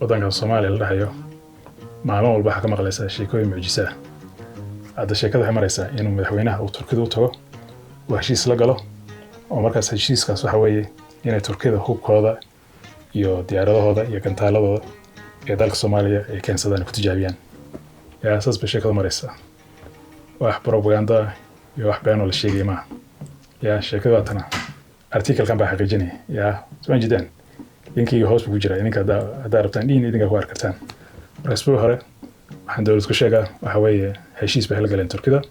Waddankan Soomaaliya la dhahayo maalin walba waxaa ka maqlaysaa sheekooyin mucjisa ah. Hadda sheekada waxay maraysaa inuu madaxweynaha uu Turkida u tago, uu heshiis la galo, oo markaas heshiiskaas waxa weeye inay Turkida hubkooda iyo diyaaradahooda iyo gantaaladooda ee dalka Soomaaliya ay keensadaan, ku tijaabiyaan. Yaa, saas bay sheekadu maraysaa. Wax propaganda iyo wax been oo la sheegaya maaha. Yaa, sheekada waa tana, articlekan baa xaqiijinaya. Yaa, soo jeedaan, linkiga hoos buu ku jiraa. Idinka haddaa rabtaan dhihin, idinka ku arki kartaan. Marka isbuuc hore waxaan dowlad ku sheegaa waxa weeye heshiis bay la galeen Turkida.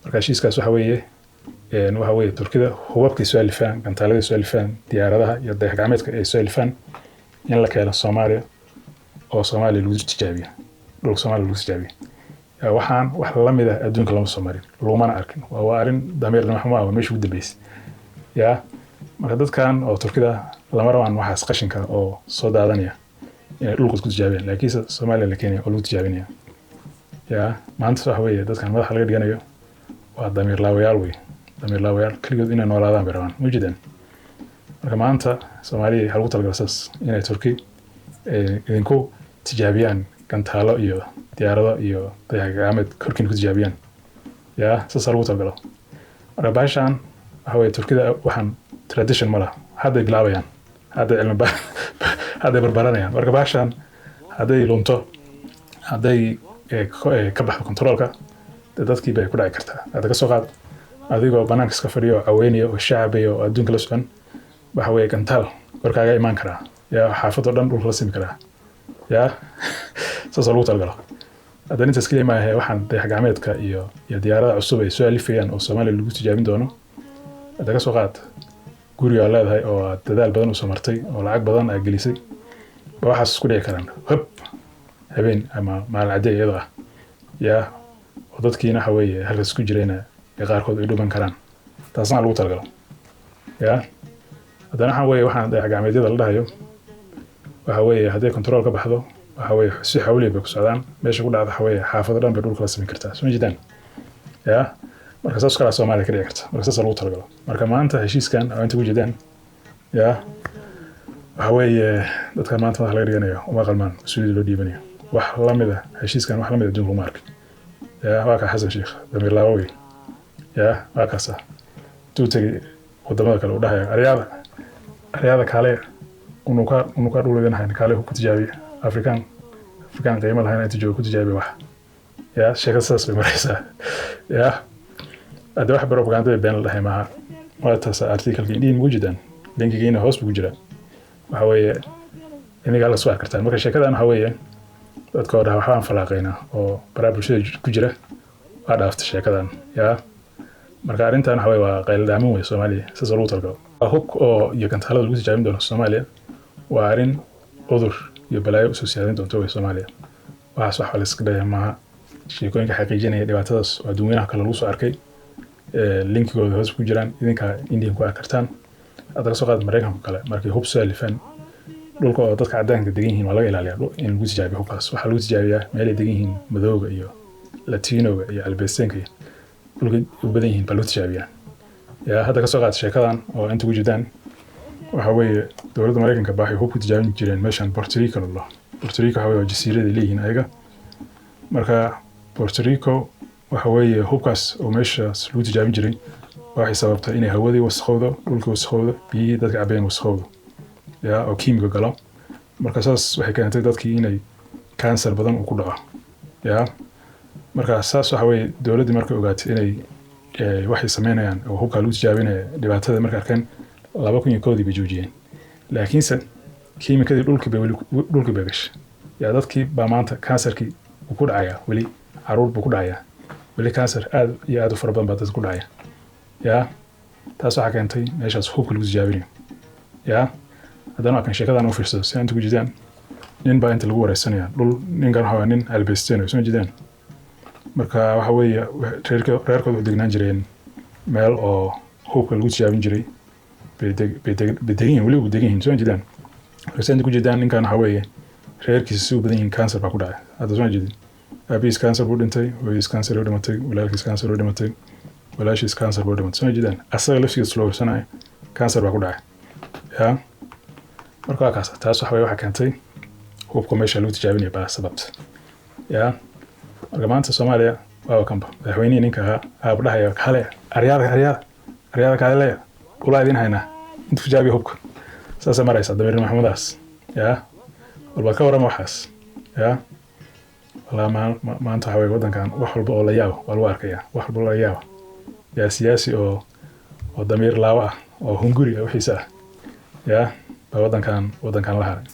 Marka heshiiskaas waxa weeye Turkida hubabkay soo alifaan, gantaaladay soo alifaan, diyaaradaha iyo dayax gacmeedka ay soo alifaan in la keeno Soomaaliya oo Soomaaliya lagu tijaabiyo, dhulka Soomaaliya lagu tijaabiyo. Yaa, waxaan wax la mid ah adduunka lama soo marin, lagumana arkin. Waa arrin dameernimo xumo ah, waa meesha ugu dambeysay. Yaa, marka dadkan oo Turkida lama rabaan waxaas qashinka oo soo daadanaya inay dhulkood ku tijaabiyaan, laakiinse Soomaaliya la keenaya oo lagu tijaabinaya. Yaa, maanta waxa weeye dadkan madaxa laga dhiganayo waa damiir laawayaal wey, damiir laawayaal. Keligood inay noolaadaan bay rabaan, ma jeedaan? Marka maanta Soomaaliya waxaa lagu talagalay saas inay Turki idinku tijaabiyaan gantaalo iyo diyaarado iyo dayax gacmeed korkiina ku tijaabiyaan. Yaa, saasaa lagu talagalo. Marka bahashan waxa weeye Turkida waxaan tradition ma laha, hadday bilaabayaan, hadday cilmi hadday barbaranayaan. Marka bahashan hadday lunto, hadday ka baxdo controolka, dee dadkii bay ku dhici kartaa. Hadda ka soo qaad adigoo banaanka iska fadhiyo oo caweynaya oo shacabaya oo adduunka la socon, waxa weeye gantaal korkaaga imaan karaa. Yaa, xaafadoo dhan dhulka la simi karaa. Yaa, saasoo lagu talagalo. Haddana intaas keliya maahe, waxaan dayax gacmeedka iyo diyaarada cusub ay soo alifayaan oo Soomaaliya lagu tijaabin doono. Hadda ka soo qaad guriga aad leedahay oo aad dadaal badan usoo martay oo lacag badan aad gelisay ba, waxaas isku dhici karaan hab habeen ama maalin cadde iyadoo ah. Yaa, oo dadkiina waxa weeye halkaas ku jirayna ee qaarkood ay dhuman karaan. Taasna lagu talagalo. Yaa, haddana waxaa weeye waxaan dayax gacmeedyada la dhahayo waxa weeye hadday control ka baxdo, waxa weeye si xawliya bay ku socdaan. Meesha ku dhacda waxa weeye xaafado dhan bay dhulka la samayn kartaa, soo ma jeedaan? Yaa, marka saas kalaa Soomaaliya ka dhici karta. Marka saas lagu talagalo. Marka maanta heshiiskan oo inta ku jeedaan, yaa, waxa weeye dadka maanta madaxa laga dhiganayo uma qalmaan mas-uuliyadda loo dhiibanayo. Wax lamid ah heshiiskan, wax lamid ah adduunka uma arkin. Yaa, waa kaa Xasan Sheekh, damiir laawo wey. Yaa, waa kaasa intuu tegey wadamada kale uu dhahaya: "Aryaada, aryaada, kaale, unuka dhul idin hayn, kaale ku tijaabiya." Afrikaan, Afrikaan qiimo lahayn inta jooga ku tijaabiya wax. Yaa, sheekada sidaas bay maraysaa. Yaa, hadda wax propagandada been la dhahay maaha. Waa taas articleka indhihin mugu jiraan, linkigiina hoos buu ku jiraa. Waxa weeye iniga halka soo arki kartaan. Marka sheekadan waxa weeye dadka oo dhaha waxbaan falaaqaynaa oo baraha bulshada ku jira waa dhaaftay sheekadan. Yaa, marka arrintan waxa weye waa qayladhaamin wey Soomaaliya, sidaas lagu talagalo. Hubka oo iyo gantaalada lagu tijaabin doono Soomaaliya waa arrin cudur iyo balaayo usoo siyaadin doonto wey Soomaaliya. Waxaas wax la iska dhaya maaha. Sheekooyinka xaqiijinaya dhibaatadaas oo adduunweynaha kale lagu soo arkay, linkigooda hoos ku jiraan, idinka indian ku arki kartaan. Hadda ka soo qaad Maraykanka kale, markay hub soo alifaan, dhulka oo dadka cadaanka degan yihiin waa laga ilaaliyaa in lagu tijaabiyo hubkaas. Waxaa lagu tijaabiyaa meelay degan yihiin madowga iyo Latinoga iyo Albestenka iyo dhulka u badan yihiin baa lagu tijaabiyaa. Yaa, hadda ka soo qaad sheekadan oo inta ku jirtaan, waxa weeye dowladda Maraykanka baa waxay hub ku tijaabin jireen meeshan Puerto Rico la dhaho. Puerto Rico waxa weye waa jasiiraday leeyihiin ayaga. Marka Puerto Rico waxa weeye hubkaas oo meeshaas lagu tijaabin jiray waxay sababtay inay hawadii wasakhowdo, dhulkii wasakhowdo, biyihii dadka cabeen wasakhowdo, yaa, oo kiimika galo. Marka saas waxay keentay dadkii inay kansar badan uu ku dhaco. Yaa, marka saas waxa weeye dowladdii markay ogaatay inay waxay sameynayaan oo hubkaa lagu tijaabinaya dhibaatada, markay arkeen, 2001dii bay joojiyeen. Laakiinse kiimikadii dhulkii bay weli, dhulkii bay gashay. Yaa, dadkii baa maanta kansarkii uu ku dhacayaa weli, caruur buu ku dhacayaa weli. Kansar aad iyo aad u fara badan baa dadka ku dhacaya. Yaa, taas waxaa keentay meeshaas hubka lagu tijaabinayo. Yaa, haddana waa kan sheekadan u fiirsado si inta ku jidaan. Nin baa inta lagu wareysanaya dhul. Ninkan waxa waa nin Albesteno, soo jeedaan. Marka waxa weeye reerkooda waxay degnaan jireen meel oo hubka lagu tijaabin jiray bay degan yihiin, weli u degan yihiin, soo jeedaan. Marka si inta ku jeedaan, ninkan waxa weeye reerkiisa si u badan yihiin kansar baa ku dhacay hadda, soo jeedin. Aabihiis kansar buu dhintay, hooyadiis kansar buu dhimatay, walaalkiis kansar buu dhimatay, walaashiis kansar buu dhimatay, soo jeedaan. Asaga laftigiisa loo warsanaya kansar baa ku dhacay. Yaa, marka waa kaas. Taas waxa weye waxaa keentay Hubka meesha lagu tijaabinaya baa sababta. Ya, marka maanta Soomaaliya waaba kanba madaxweynihii ninka ahaa aaba dhahaya, "Kale aryaada, aryaada, aryaada, kaale leeya, ulaa idin haynaa, inta tijaabiya hubka." Saasay maraysaa damiir maxamudaas. Ya, walba ka warrama waxaas. Ya, walaa maanta waxa weye waddankan wax walba oo la yaabo waa lagu arkaya, wax walba oo la yaabo. Yaa, siyaasi oo damiir laawo ah oo hunguri ah wixiisa ah, ya, baa waddankan la haray.